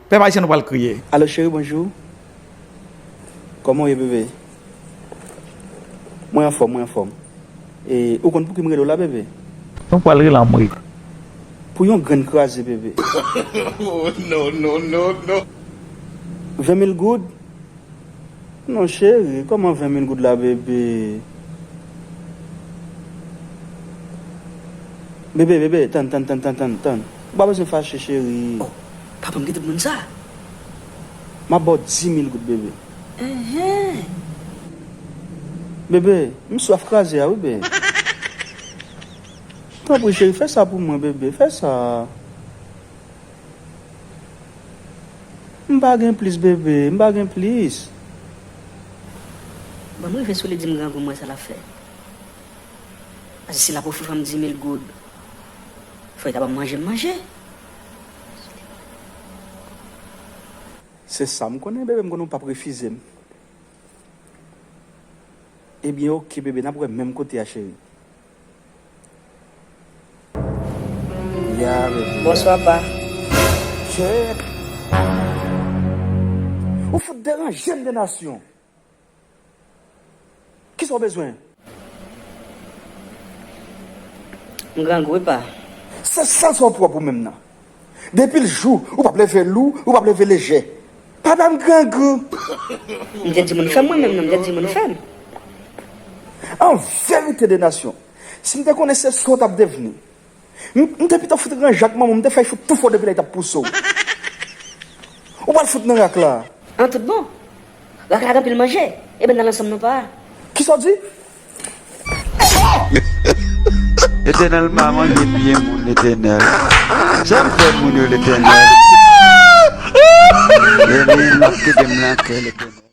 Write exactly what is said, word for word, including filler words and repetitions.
Pèp ayisyen, nou pral kriye. Alo cheri, bonjou. Kòman w ye, bebe? Mwen anfòm, mwen anfòm. E ou konn pou ki m rele w la, bebe? Nou pral rele anmwe. Pou yon grenn kraze, bebe. Oh, no, no, no, no. Ven mil goud? Non, cheri, kòman ven mil goud la, bebe? Bebe, bebe, tann, tann, tann, tann, tann, tann. Ou pa bezwen fache, cheri. Oh, papa m gen tout moun sa. M ap ba w dis mil goud, bebe. Enhen. Bebe, m swaf kraze a, wi, bebe. Tanpri, cheri, fè sa pou mwen, bebe, fè sa. M pa gen plis, bebe, m pa gen plis. Ban m rive sou li, di m grangou m wè sa l ap fè. Paske si l ap ofri fanm dis mil goud, fò li ta ban m manje, m manje. Se sa m konnen, bebe, m konnen w p ap refize m. Ebyen, oke, bebe, n ap wè menm kote a, cheri. Ya, bebe. Bonswa, pa. Chè. Ou fout deranje m de nasyon. Kisa w bezwen? M grangou, wi, pa. Se sèl sa w pwòp ou menm nan. Depi l jou, ou p ap leve lou, ou p ap leve lejè. Papa m grangou. M te di moun fè m mwen menm, non, m te di moun fè m. An verite de nasyon, si m te konnen se sa w t ap devni, m, m te pito fout ranje ak manman w, m te fè l fout tou fò depi lè l t ap pouse w. Ou pral fout nan rak la. An tout bon. Rak la gen anpil manje. Ebyen, n al ansanm non, pa. Kisa w di? Letènèl pa manje pye moun, Letènèl. Sa m fè moun yo, Letènèl? Letènèl, kite m nan kè, Letènèl.